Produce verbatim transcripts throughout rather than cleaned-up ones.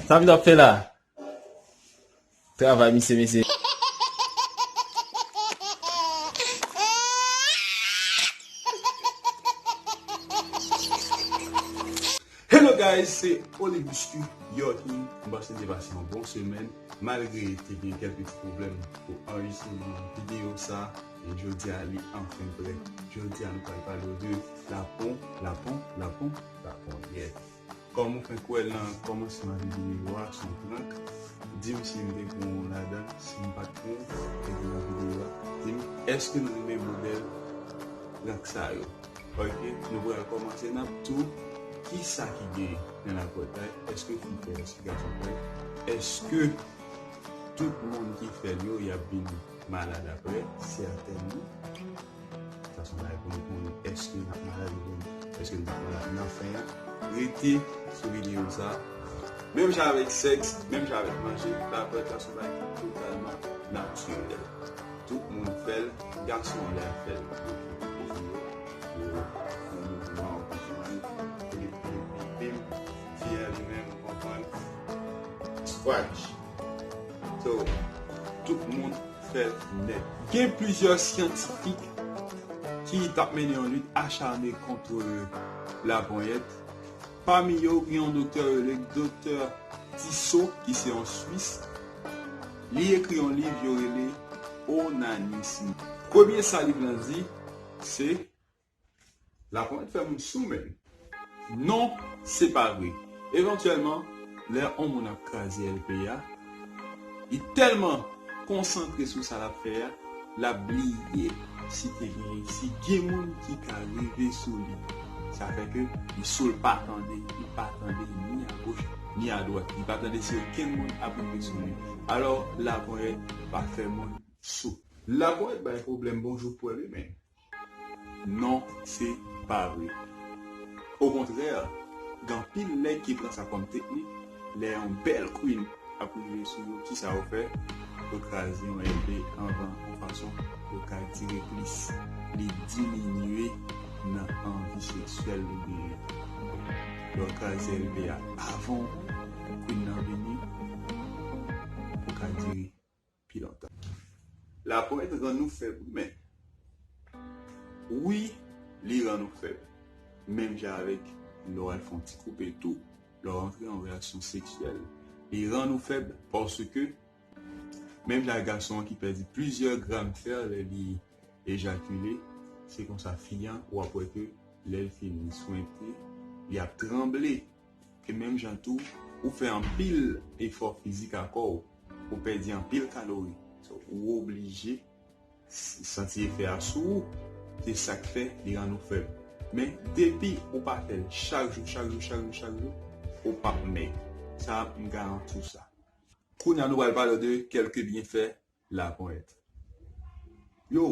Sa m t ap fè la? Travay, misye, mesye. Hello guys, se Olivus Q, Your King. M panse n te pase yon bon semèn, malgre te gen kèlke ti pwoblèm pou anrejistreman videyo sa, e jodi a li anfen prè. Jodi a nou pral pale de lapon, lapon, lapon, laponyèt. Kòm ou fenk wè nan kòmansman videyo a, se yon prank. Di m si m te pran w ladan, si m pa t pran w, te gen nan videyo a. Di m, èske n renmen modèl prank sa yo? Ok, nou pral kòmanse, n ap tou, kisa ki gen nan laponyèt la? Èske fi fè, èske gason fè? Èske tout moun ki fè l yo, y ap vin malad apre? Sètènman. Sa se yon bagay pou nou konnen èske n ap malad oubyen èske n p ap malad nan fen an. Rete sou videyo sa. Menm jan avèk sèks, menm jan avèk manje, laponyèt la se yon bagay ki totalman natirèl. Tout moun fè l, gason an lè ap fè l, yo fè l, yo fè yon mouvman, ou konprann, epi, epi, epi, fi a li menm, ou konprann, scratch. So, tout moun fè l nèt. Gen plizyè syantifik ki t ap mennen yon lit acharne kont laponyèt. Pami yo, gen yon doktè yo rele Doktè Tissot, ki se yon Swis. Li ekri yon liv yo rele Onanism. Premye sa liv lan di, se laponyèt fè moun sou, menn. Non, se pa vre. Evantyèlman, lè yon moun ap kraze L P a, li tèlman konsantre sou sa l ap fè a, l ap bliye si te gen, si gen moun ki ka rive sou li. Sa fè ke li sou l pa tande, li pa tande ni agoch, ni adwat. Li pa tande si okenn moun ap rive sou li. Alò, laponyèt pa fè moun sou. Laponyèt bay pwoblèm bonjou pou li menm. Non, se pa vre. Okontrè, gen anpil nèg ki pran sa kòm teknik, lè yon bèl queen ap rive sou yo, kisa yo fè? Yo kraze yon L P anvan, yon fason pou l ka dire plis. Li diminye nan anvi seksyèl ou genyen. Lè w kraze L P a avan queen nan vini, ou ka dire pi lontan. Laponyèt rann nou fèb, wi, men. Wi, li rann nou fèb. Menm jan avèk lè w al fè yon ti koupe tou, lè w rantre an relasyon seksyèl, li rann nou fèb paske, menm jan ak gason an ki pèdi plizyè gram fè lè li ejakile, se konsa fi an, w ap wè ke lè l fin swente, li ap tranble. E menm jan tou, ou fè anpil efò fizik a kò w, ou pèdi anpil kalori. So, ou oblije s- santi efè a sou ou. Se sa k fè li rann ou fèb. Men depi ou pa fè l chak jou, chak jou, chak jou, chak jou, ou p ap mèg. Sa, m garanti w sa. Kounye a, nou pral pale de kèlke byenfè laponyèt. Yo,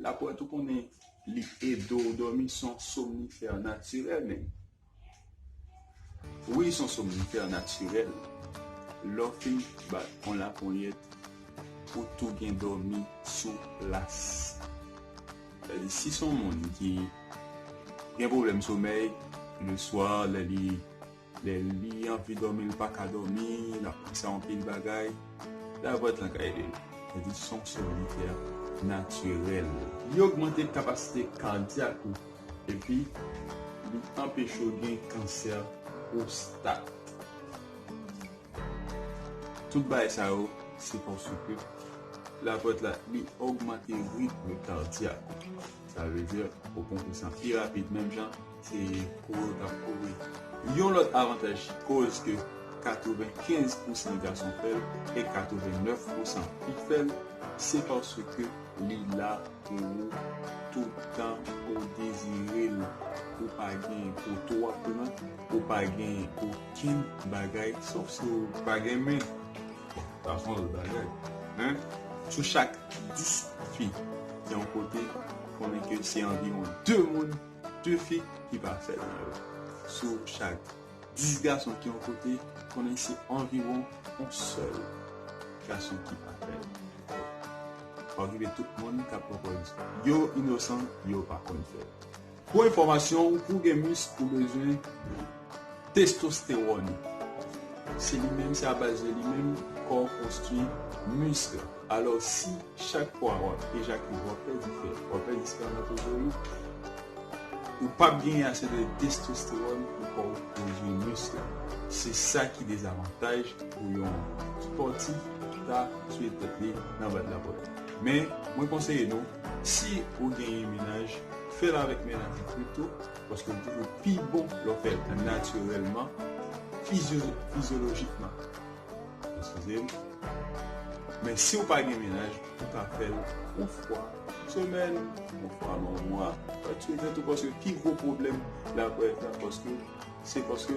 laponyèt, ou konnen, li ede w dòmi, se yon somnifè natirèl, men. Wi, se yon somnifè natirèl. Lè w fin bat yon laponyèt, ou tou gen dòmi sou plas. Sètadi, si se yon moun ki gen pwoblèm somèy, leswa, lè li Lè li anvi dòmi, li pa ka dòmi, l ap panse a yon pil bagay. Laponyèt lan ka ede l. Sètadi, se yon somnifè natirèl. Li ogmante kapasite kadyak ou, epi li anpeche w gen kansè pwostat. Tout bagay sa yo, se paske laponyèt la, li ogmante ritm kadyak ou. Sa vle di, ou ponpe san pi rapid, menm jan se kouri w t ap kouri. Yon lòt avantaj ki koz ke katrevenkenz pousan gason fè l e katrevenèf pousan fi fè l, se paske li la pou ou toutan ou dezire l. Ou pa gen pou twa plan, ou pa gen okenn bagay, sòf si ou pa gen men. Bon, sa se yon lòt bagay. Men, sou chak dis fi ki yon kote, konnen ke se anviwon de moun, de fi ki pa fè l nan yo. Sou chak dis gason ki yon kote, konnen se anviwon yon sèl gason ki pa fè l. Pa okipe tout moun k ap pran pòz yo inosan, yo pa konn fè l. Pou enfòmasyon w, pou w gen misk, ou bezwen testostewòn. Se li menm, se a baz de li menm kò w konstwi misk. Alò, si chak fwa w ap ejakile, w ap pèdi fè, w ap pèdi spermatozoyid, ou p ap genyen ase de testosteròn pou kò w pwodui misk. Se sa ki dezavantaj pou yon spòtif ki ta tiye tèt li nan bat lapòt. Men, mwen konseye nou, si ou genyen mennaj, fè l avèk mennaj ou pito, paske li toujou pi bon lè w fè l natirèlman, fizyo-, fizyolojikman. Eskize m. Men si w pa gen mennaj, ou ka fè l yon fwa semèn, yon fwa nan mwa. Fè tiye tèt ou, paske pi gwo pwoblèm la pou èt la, paske se paske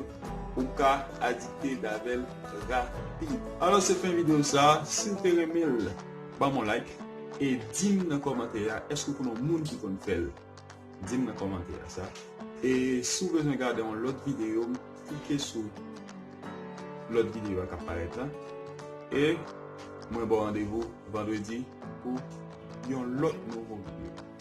ou ka adikte avè l rapid. Alò, se fen videyo sa. Si w te renmen l, ban m yon like e di m nan kòmantè a, èske w konn yon moun ki konn fè l? Di m nan kòmantè a sa. E si w bezwen gade yon lòt videyo, klike sou lòt videyo a k ap parèt la. E mwen ba w randevou vandredi pou yon lòt nouvo videyo.